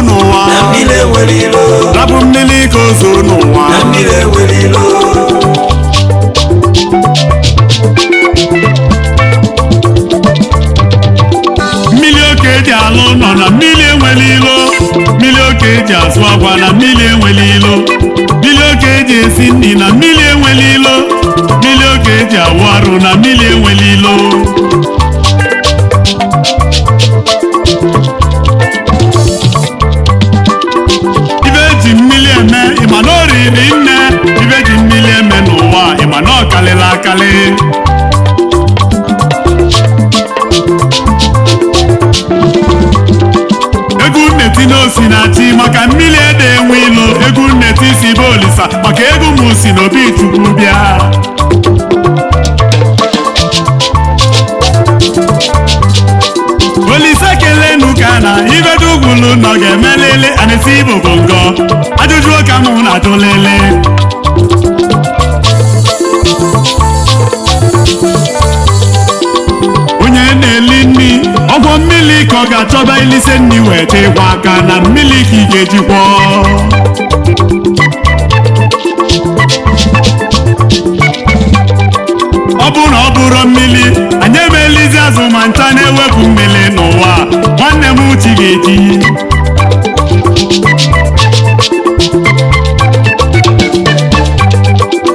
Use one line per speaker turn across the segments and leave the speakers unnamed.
n'ụwa.
Na mmiri enwere ilo.
Rapụ mmiri ka o zoo n'ụwa.
Na mmiri enwere ilo.
Mmiri oke eji alụ nọ na mmiri enwere ilo. Mmiri oke eji azụ agwa na mmiri enwere ilo. Mmiri oke eji esi nri na mmiri enwere ilo. Mmiri oke eji awụ arụ na mmiri enwere ilo. Ibe eji mmiri eme ịma na o riri nne. Ibe eji mmiri eme n'ụwa ịma na ọ kalịla akali. Egwu nneti n'osi na chi maka mmiri ede enwe ilo. Egwu nneti si be Olisa maka egwu m si n'obi Chukwu bịa. Olisa kelenu ka na ibedugwulu nọ ga-emelele anesi Igbo bụ ngọ ajụjụ ka mụ na-ajụ lele. Onye na-eli nri ọgwọ mmiri ka ọ ga-achọba ilise nri wee chekwa aka na mmiri ka ị ga-ejikwa. Ọ bụrụ na ọ bụrụ mmiri anyị emelizi azụ ma ncha na-ewepụ mmiri n'ụwa, nwanne m uchi ga-eji.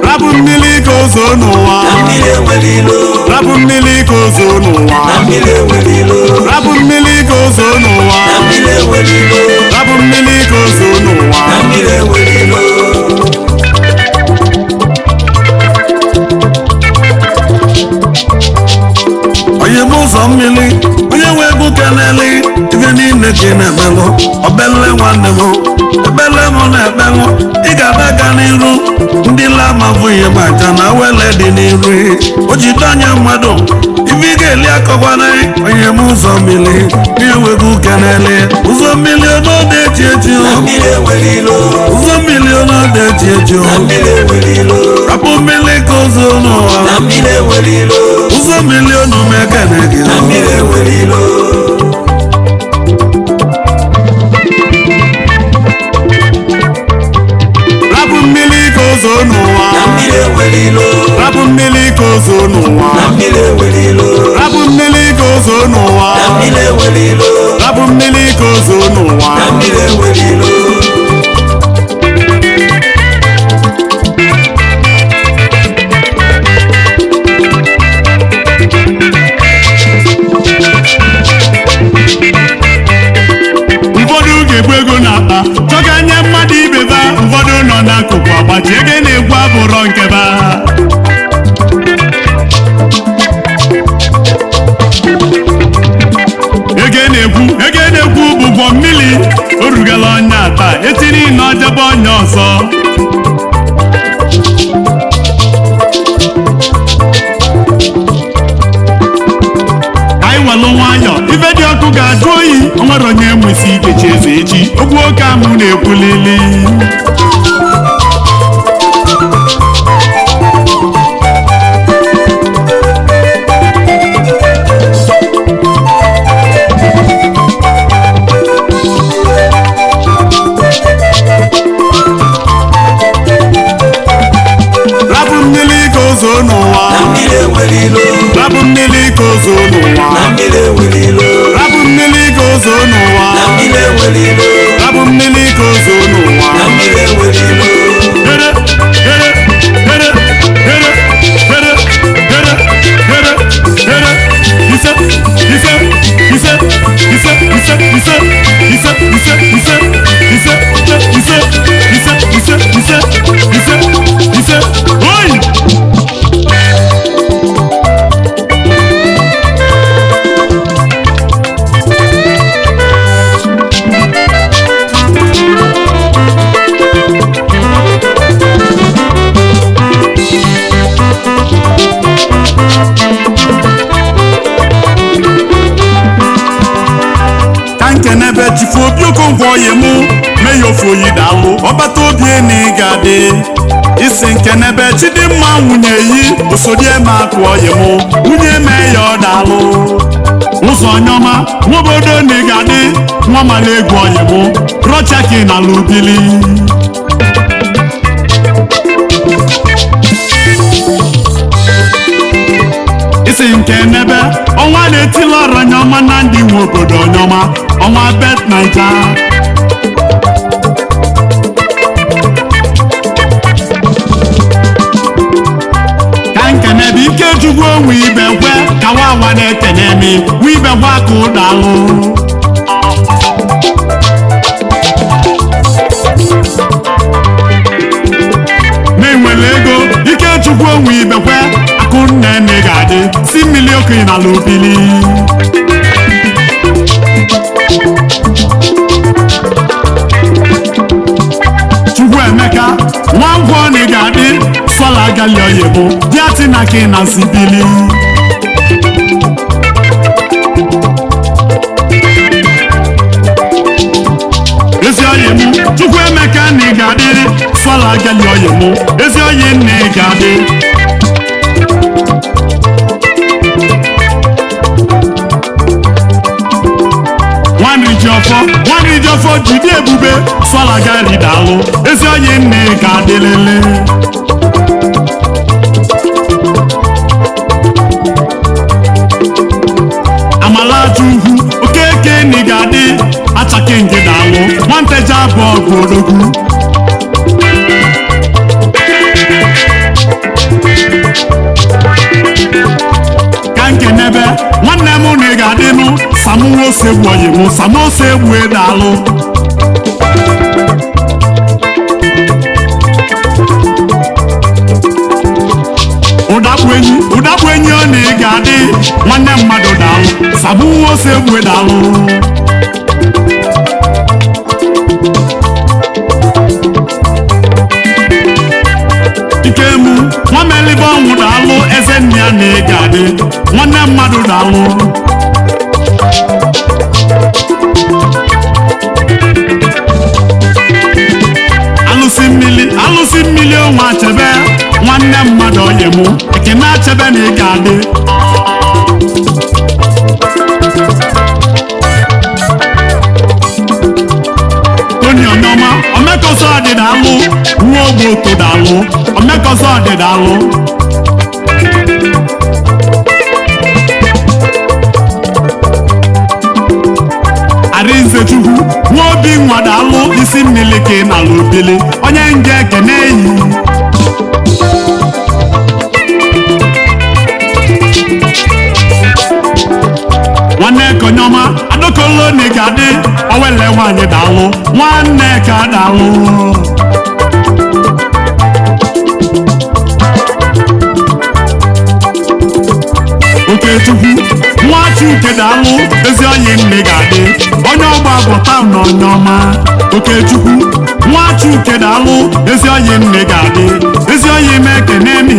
Rapụ mmiri ka o zoo n'ụwa.
Na mmiri enwere ilo.
Rapụ mmiri ka o zoo n'ụwa.
Na mmiri enwere ilo.
Rapụ mmiri ka o zoo n'ụwa.
Na mmiri enwere ilo.
Rapụ mmiri ka o zoo n'ụwa.
Na mmiri enwere ilo.
Onye bụ ụzọ mmiri, onye nwe egwu kelele ife niile ka ị na-emelụ obele nwanne m, ebele m na-ekpelụ ị ga-abịa ga n'iru ndị lamavụ ihe maja na wele dị n'iru o jide anya mmadụ ife ị ga-eli akọkwana. Onye m ụzọ mmiri, onye nwe egwu kelele ụzọ mmiri onode echi echi.
Na mmiri enwere ilo.
Ụzọ mmiri onode echi echi.
Na mmiri enwere ilo.
Rapụ mmiri ka ụzọ n'ụwa.
Na mmiri enwere ilo.
Ụzọ mmiri onumekene gị.
Na mmiri enwere ilo.
Rapụ mmiri ka o zoo n'ụwa.
Na mmiri enwere ilo.
Rapụ mmiri ka o zoo n'ụwa.
Na mmiri enwere ilo.
Rapụ mmiri ka o zoo n'ụwa.
Na mmiri enwere ilo.
Rapụ mmiri ka o zoo n'ụwa.
Na mmiri enwere ilo.
Ụfọdụ ga-egbu ego n'akpa chọka nye mmadụ ibe ba, ụfọdụ nọ n'akụkụ agbaji ego na-egwu abụrọ nke ba. Ego na-egwu, ego na-egwu bụgwọ mmiri o rugala ọnya taa etiri na ojebe ọnya ọzọ. Ka anyị welụ nwayọ, ife dị ọkụ ga-ajụ oyi. O nwere onye nwesi ikechi eze echi okwu oke amụ na-ekwulili. Rapụ mmiri ka o zoo n'ụwa.
Na mmiri enwere ilo.
Rapụ mmiri ka o zoo n'ụwa.
Na mmiri enwere ilo.
Rapụ mmiri ka o zoo n'ụwa.
Na mmiri enwere ilo.
Rapụ mmiri ka o zoo n'ụwa.
Na mmiri enwere ilo.
Here, here, here, here, here, here, here, here. Ise, ise, ise, ise, ise, ise, ise, ise, ise, ise, ise, ise, ise, ise, ise, ise. Oyi! Ka nkenebe chifu Obi Okonkwo oyi mụ mee ya ofu oyi daalụ ọbata obi eni ga-adị isi nkenebe Chidimma nwunye yi osodieme akụ oyi mụ nwunye mee ya ọ daalụ. Ụzọ nyọma nwobodo na ị ga-adị nwa mara egwu oyimụ rọchaki na lubili. Isi nke n'ebe ọnwa na-etili ọra nyọma na ndị nwe obodo nyọma ọnwa bet naija. Ka nkenebe Ikechukwu onwe ibe kwe ka nwa na-ekene mi nwa ibe kwe aka ụdalụ. Na-enwere ego Ikechukwu onwe ibe kwe akụ nne nne ga-adị si mmiri okenye na lubili. Chukwuemeka Nwankwọ na ị ga-adị sọla gali oyibo bịa na ka ị na sibili. Ezi oyi mụ Chukwuemeka na ị ga-adị sọla gali oyi mụ ezi oyi na ị ga-adị. Nwanri ji ọfọ jide ebube sọla gari daalụ ezi oyi nne ga-adị lele. Amalachukwu Okeke na ị ga-adị achakenje daalụ nwanteja bụ ọgụ odogwu. Ka nkenebe nwanne m na ị ga-adịnụ samuosegbu oyimụ samuosegbu daalụ. Ụdakpu enyi ọ na ị ga-adị nwanne mmadụ daalụ samuosegbu daalụ. Ikemu nwamelibe ọnwụ daalụ eze nne ya na ị ga-adị nwanne mmadụ daalụ. Alụsị mmili onwe achebe nwanne mmadụ oyi mụ ekene achebe na ị ga-adị. Tony Onyoma omekọsọ ọdịdalụ nwa ogbe otodalụ omekọsọ ọdịdalụ. Arinzechukwu nwa obi nwadalụ isi mmili ka ị nala obili onye nje ekene eyi. Nwanne Konyoma adokolo na ị ga-adị owele nwaanyị daalụ nwanne ka daalụ. Okechukwu Nwachuke daalụ ezi oyi nne ga-adị onye ọgba bụ taụn na onye ọma. Okechukwu Nwachuke daalụ ezi oyi nne ga-adị ezi oyi m ekene mi.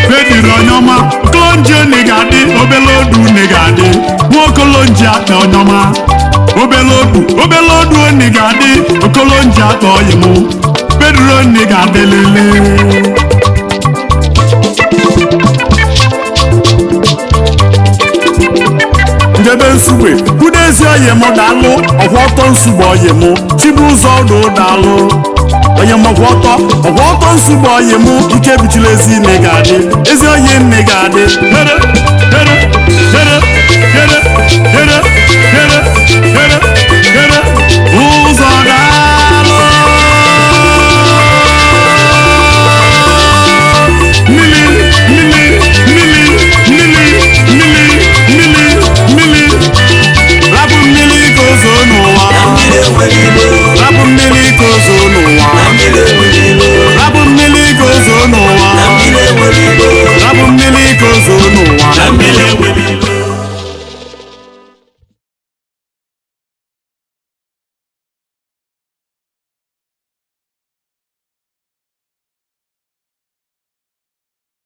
Pedro Onyoma okolonji na ị ga-adị obele odu na ị ga-adị nwaokolonji akpa Onyoma obele odu na ị ga-adị okolonji akpa oyi mụ Pedro na ị ga-adị lele. Njebe nsugbe kwudo ezi oyi mụ daalụ ọkwa ọtọ nsugbe oyi mụ Chibụzọ ọdụ daalụ onye m ọkwa ọtọ nsugbe oyi mụ ike bichila ezi nne ga-adị ezi oyi nne ga-adị. Here.